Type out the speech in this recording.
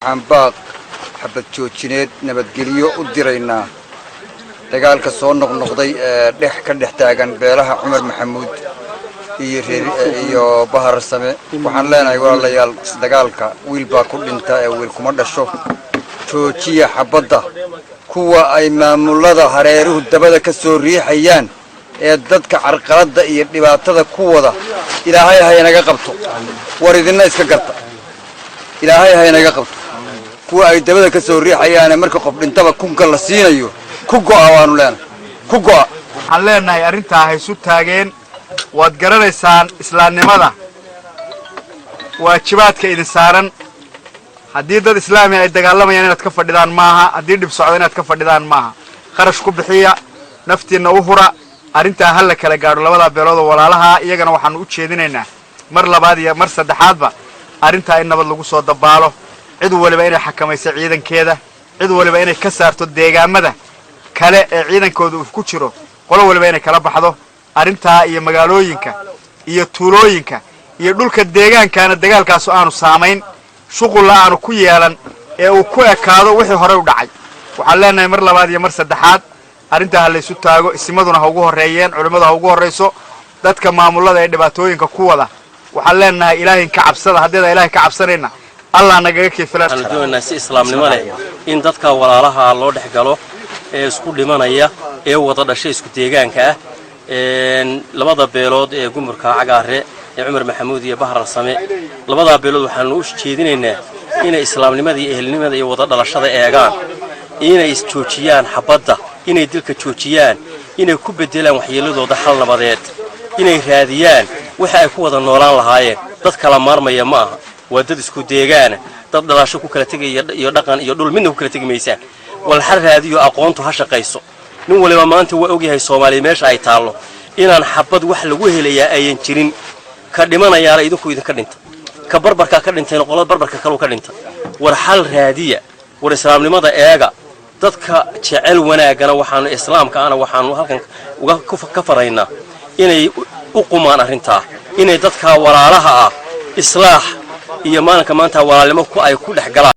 Waxaan baaq xabad joojineed nabadgelyo u diraynaa dagaalka soo noqnoqday ee dhex ka dhex taagan beelaha Cumar Maxamuud iyo reer iyo Baharsame. Waxaan leenahay, walaalayaal, dagaalka wiil baa ku dhinta ee wiil kuma dhasho. Joojiya xabadda. Kuwa ay maamulada hareeruhu dabada ka soo riixayaan ee dadka carqaladda iyo dhibaatada ku wada, Ilaahay haynaga qabto. War idinna iska garta, Ilaahay haynaga qabto. Kuwa ay dabada ka soo riixayaane marka qof dhintaba kunka la siinayo, ku go'a waanu leenahay, ku go'a. Waxaan leenahay, arrintaa haysu taageen. Waad garanaysaan islaamnimada waajibaadka idin saaran. Haddii dad islaami ay dagaalamayaan, inaad ka fadhidaan maaha. Haddii dhib socdo, inaad ka fadhidaan maaha. Kharash ku bixiya, naftiinna u hura. Arrintaa ha la kala gaadho labadaa beelood oo walaalaha. Iyagana waxaanu u jeedinaynaa mar labaad iyo mar saddexaadba arrintaa in nabad lagu soo dabaalo, cid waliba inay xakamayso ciidankeeda, cid waliba inay ka saarto deegaamada kale ee ciidankooda uu ku jiro, qolo waliba inay kala baxdo arrintaa, iyo magaalooyinka iyo tuulooyinka iyo dhulka deegaankana dagaalkaasu aanu saamayn, shuqulla aanu ku yeelan ee uu ku ekaado wixii horey u dhacay. Waxaan leenahay mar labaad iyo mar saddexaad, arrintaa ha laysu taago. Isimaduna ha ugu horreeyeen, culimmadu ha ugu horrayso. Dadka maamullada ee dhibaatooyinka ku wada waxaan leenahay, Ilaahay ka cabsada. Haddeeda Ilaahay ka cabsanayna, Allah nagaga kiifilan. Waxaanu doonaynaa si islaamnimo leh in dadka walaalaha loo dhex galo ee isku dhimanaya ee wada dhashay, isku deegaanka ah, labada beelood ee Gumurka Cagaare ee Cumar Maxamuud iyo Bahrarsame. Labadaa beelood waxaanu u jeedinaynaa inay islaamnimada iyo ehelnimada iyo wada dhalashada eegaan, inay isjoojiyaan xabadda, inay dilka joojiyaan, inay ku beddelaan waxyeelladooda xal nabadeed, inay raadiyaan waxa ay ku wada noolaan lahaayeen. Dad kala maarmaya ma aha, waa dad isku deegaana. Dad dhalasho ku kala tegaya iyo dhaqan iyo dhul midna ku kala tegi maysaan. Wal xal raadiyo, aqoontu ha shaqayso. Nin waliba maanta waa ogyahay Soomaaliya meesha ay taallo, inaan xabad wax lagu helayaa ayan jirin. Ka dhimanayaana idinku idinka dhinta, ka barbarkaa ka dhintayna qolada barbarka kaleu ka dhinta. War xal raadiya, war islaamnimada eega. Dadka jecel wanaaggana waxaanu islaamka ana waxaanu halkan uga ka faraynaa inay u qumaan arrintaa, inay dadka walaalaha ah islaax iyo maalinka maanta walaalnimo ku ay ku dhex galaan.